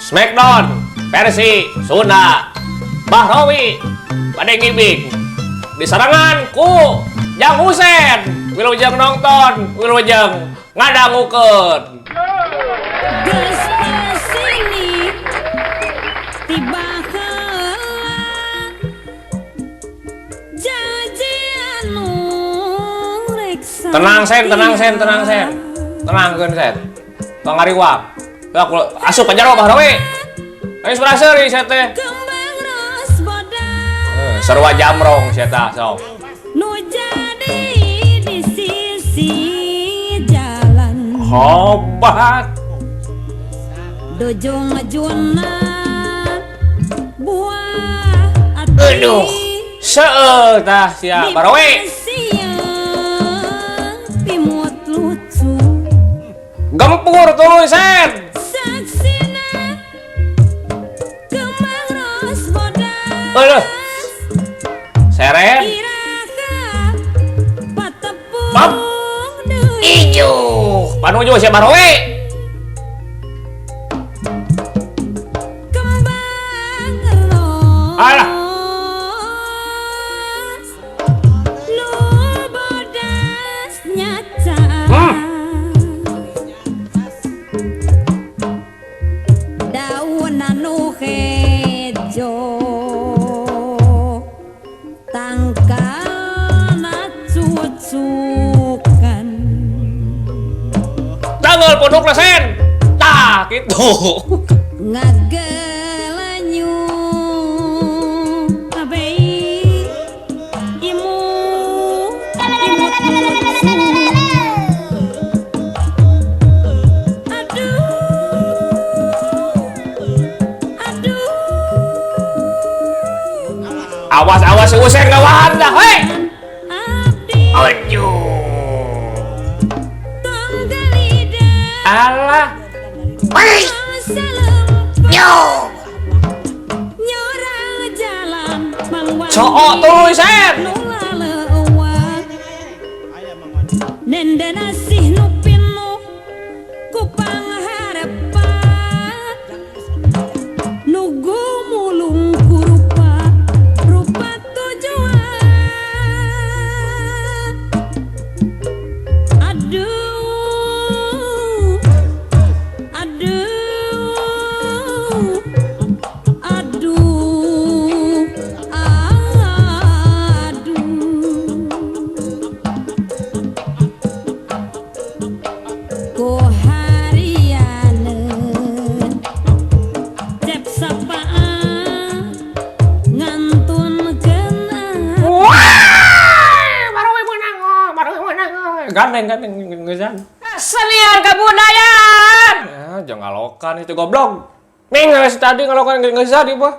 Smackdown versi Sunda. Bahrowi bade ngibing disarengan ku Jang Husen. Wilujeng nonton, wilujeng ngadangukeun. Geus sini tiba heula jajian nu rek. Tenang, Sen, tenang, Sen, tenang, Sen. Tenangkeun, Sen. Tong ngariwang. Ya, asup ka jero, Bahrowi. Ayo seberaseur sia teh. Kembang ros bodas. Eh, sarua jamrong sia tah sok. Nu jadi di sisi jalan. Hobat. Dojong juna buah ati. Aduh. Seueur tah sia, Bahrowi. Pimut lucu. Gempur tuluy, Sen. Saksina kembang ros bodas. Aduh. Seren. Iraha patepung Pap. Deui. Ijuh. Panuju sia, Bahrowi. Kembang ros Alah. Nu bodas nyaca. Daun anu hejo tangkalna cucukan. Tanggel pundukna, Sen. Tah kitu. Ngagelanyu kabeh imut imut lucu. Aduh, aduh. Awas, awas, si Usen gawan dah, hei. Abdi. Aduh. Tong galida. Alah. Yo. Nyorang jalan mangwani. Cook tuluy, Sen. Nu laleuwat. Nenden asih nu pinuh ku pangharepan. Nu gumulung ku rupa rupa tujuan. Aduh, aduh, aduh, aduh. Ku harianeun cep sapaan ngantunkeun. Wah, baru we menang, oh, baru we menang, oh. Gandeng, gandeng, geuzan. Kesenian kebudayaan. Ya, jangan ngalokan itu, goblok. Ming, si tadi ngalokan geus di, Wah.